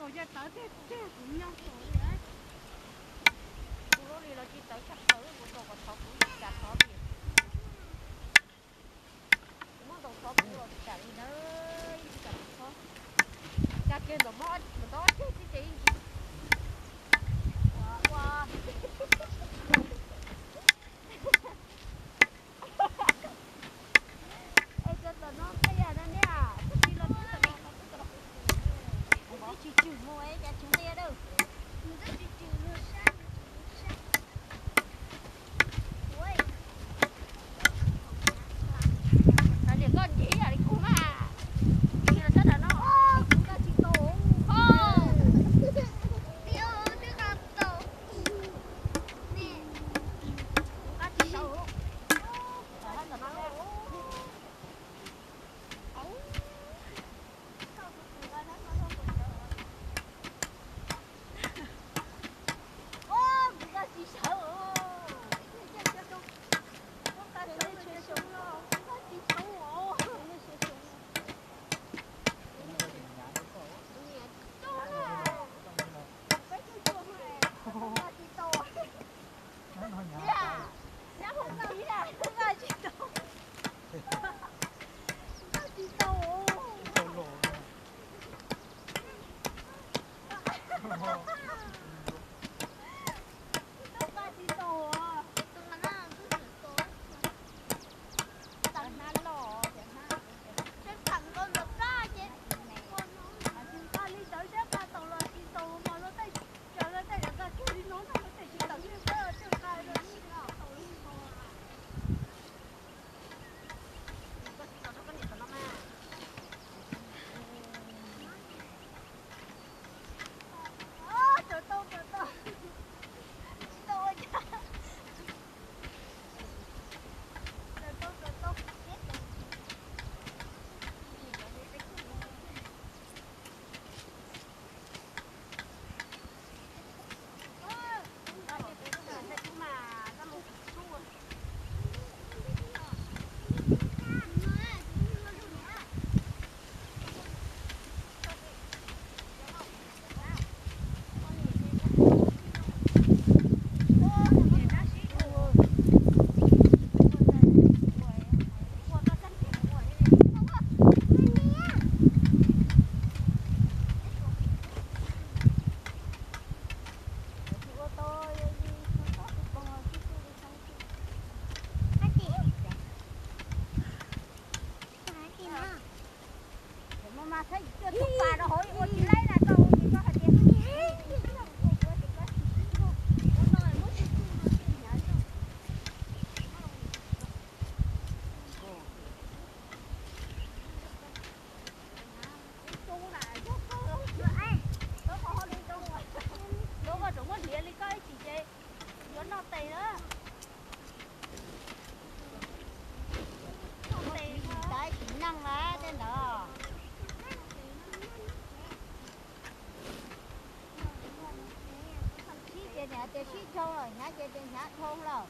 Yog tawv tiag tiag kuv nyob saum li. Kuv lub li los tsis tawv tshaj plaws, kuv tau kom thov kuv cas thov li. Kuv muab ntaus thov kuv los tsis kam li na, yeej tsis kam thov. Cas kiag ntawm mob ntawm ob ceg xwb ces yeej tsis ua. Es cov tom no qias no niam, twb tsis los twb tsis los, twb tsis tswm mus es cas tsis nqia dawb. Niam koj nrhiav yam li kuv mas, nrhiav los sab nram no, kuv nqa tsis tau. Kuv nqa tsis tau. Koj tseem muab liav li koj ib chim ces yuav noj tes na. Ib chim neej mas tej ntawd. Sib ces niam tias sib dhau lawm, hnyav ces tias hnyav dhau lawm.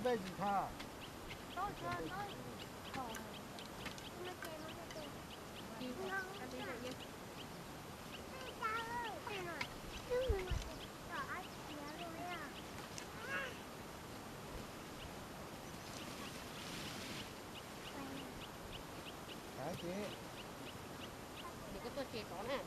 Koj tuaj tsev tod na.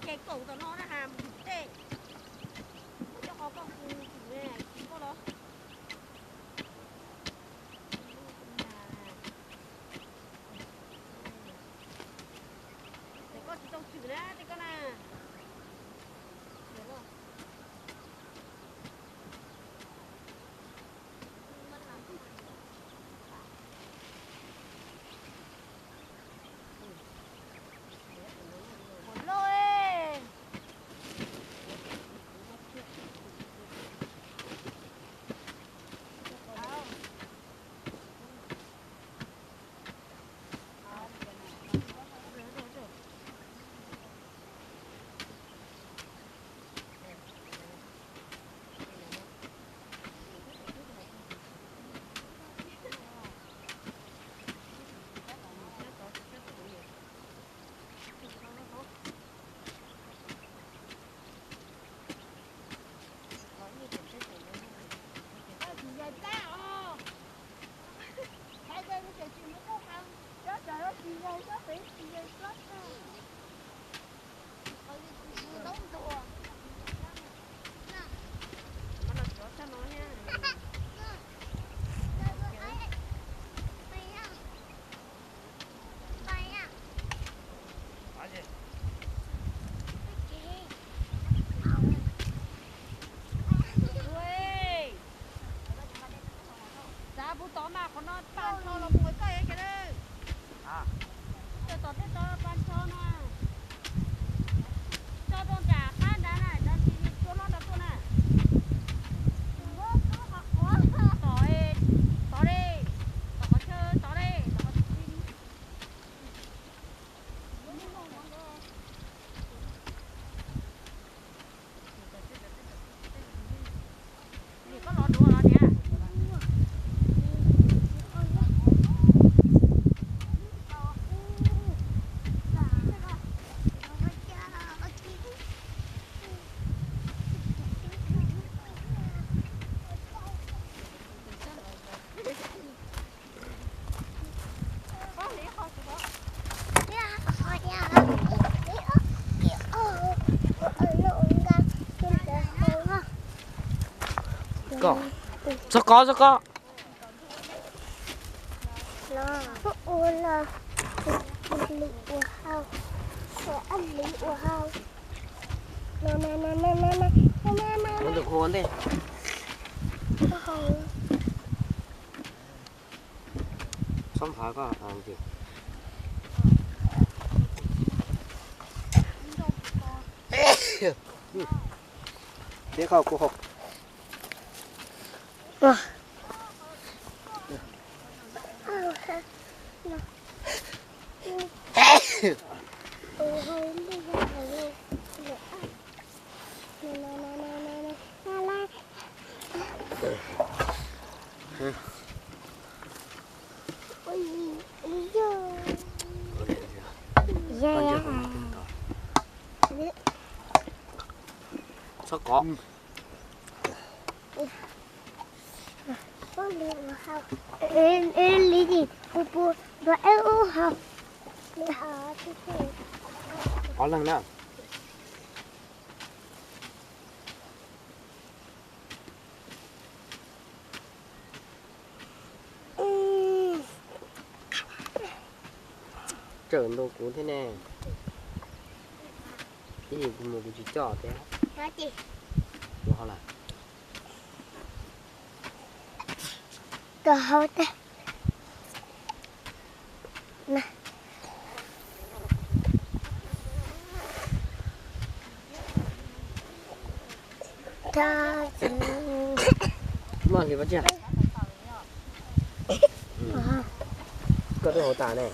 Ces kaum tom no na has mus tej, muab cov qos koj mus tsis koj los. Ces koj tsis tau tswm na, ces koj na. Xav puv tod mas qhov no pas ntsho los mus koj ev kiag lawm. Coj tom tej tod pas ntsho no. Tso rau nram qab nrad na, cov tsis tshua loj nrad tuaj na. Tom, tom li, tom qhov chaw tod li, tom qhov tsis Txog kov, txog kov. Txhob nphav koj. Tib qhov kuv qhov. Txhob kov. Ov leeg na. Tawm ntua kuv thiab ne. Ib yam kuv mus kuv tsis coj thiab. Ua ho lawm. Muaj hli pab tsiaj. Koj twb haus tas ne.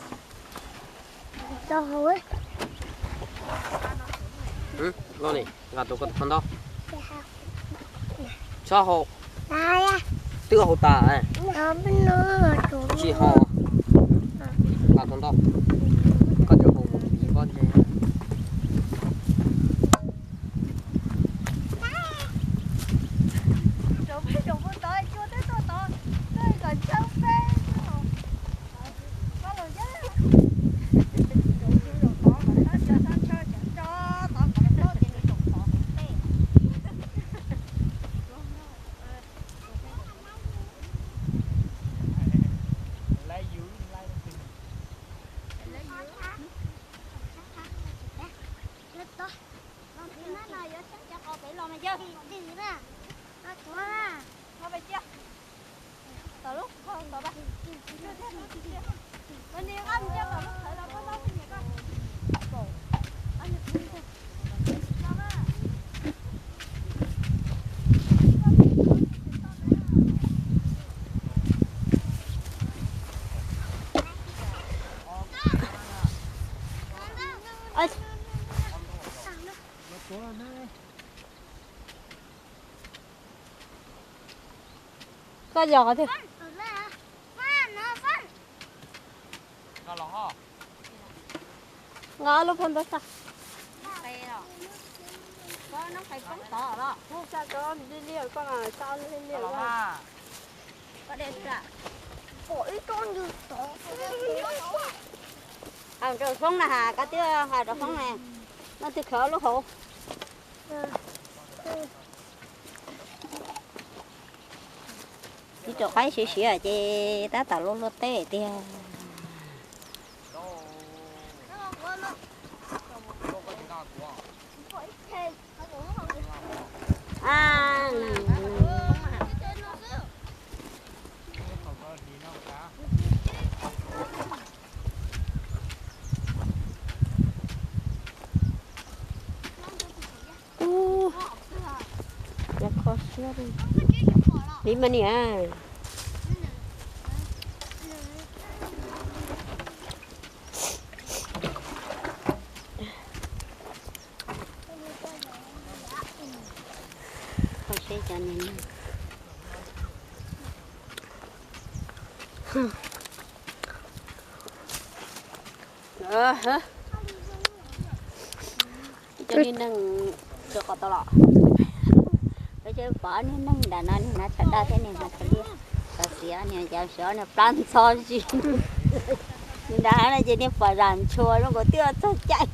Los ni, nqa rau koj tus phab ntaub. Txhob haus. Twb haus tas. Tsis haus. Nqa rau ntawm koj cov haus mus piv pob ntseg. Koj yog tiag. Nqa lub phab ntaub xa. Rau Foob na has, koj twb has rau Foob ne, leej twg khaws lub hauv. Ib rau qaib siav siav ces tab tom luaj luaj teb tiag. Ub, kho siab li. Li mas niam. Kho siab cov niag neeg. Cov niag neeg tsis qos tau los. Peb pom niag neeg nram no niag hnav tsho daj thiab niag hnav tsho liab, txog xiav niag cov xyov niag plab ntxhov zis. Niag nram no ces niag pom zam ntshua zoo nkaus twb txog caij.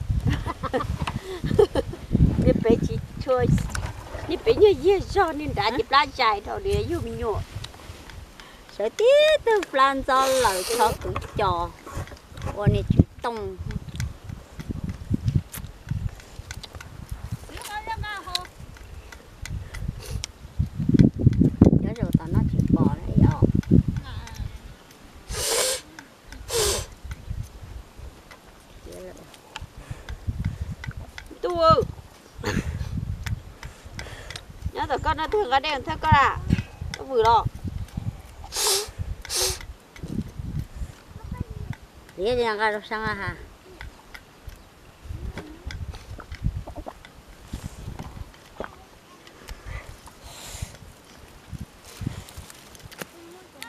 Niag pem tsis tshua, niag pem nyuag yiag zog, niag nrad ces plab zais dhau li yug me nyuam. Sawv tib tug plab ntxob lawm tsho kwv cos ua niag tswv tooj. Nyob zaum tom no tsis pom na yom. Ntuj, nyob tom koj no twg nqa dej thawb koj a, koj vwm los. Liab nqa rau sab ha.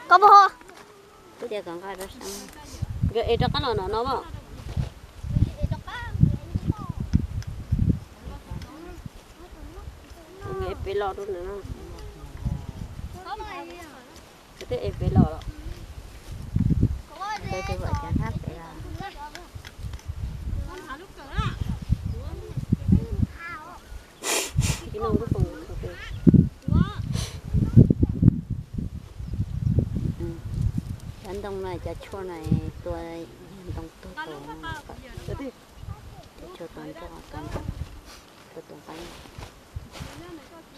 Koj puas ho? Twb tias kom nqa rau sab. Nkawd ev rov qab los no no mas. Nkawd ev pem los rau ntawm no. Nkawd twb ev pem los los. Nkawd twb vam cov hnab pem los. Cov ntoo no cov tshuaj no tua yawg Ntoo tuag tau no, tshuav tus ntsuag tus nqeeb,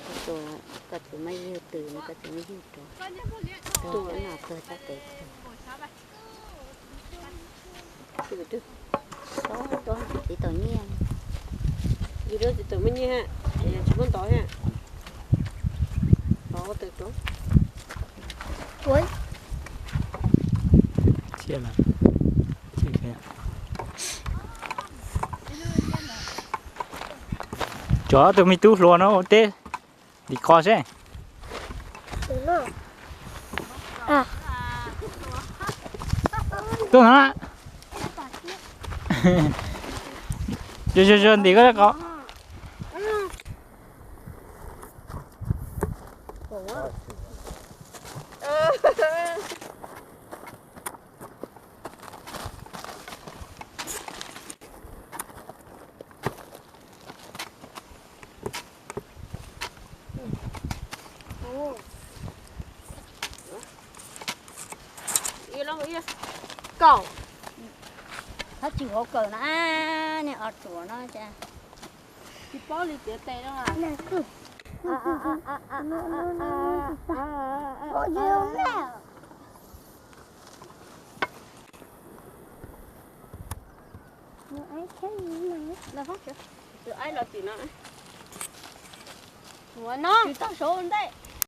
tshuav tus, koj txiv muab yug twg no, koj txiv muab yug rau, tus no tuag sab tes tuag. Txiv tau nyiaj, yug rau txiv tau muaj nyiaj ha, tsis muaj ntau ha. Ua, tso tus me tub hluas no ua teb tim qos seb. Tuaj no na. Zoo zoo zoo ntim koj qos. Kaum, thab tsis hauv kawm na, niag os ruam no ces tsis paub li tiav tes no. Tus aib los tim no. Ua no, tsis tau saud ntej.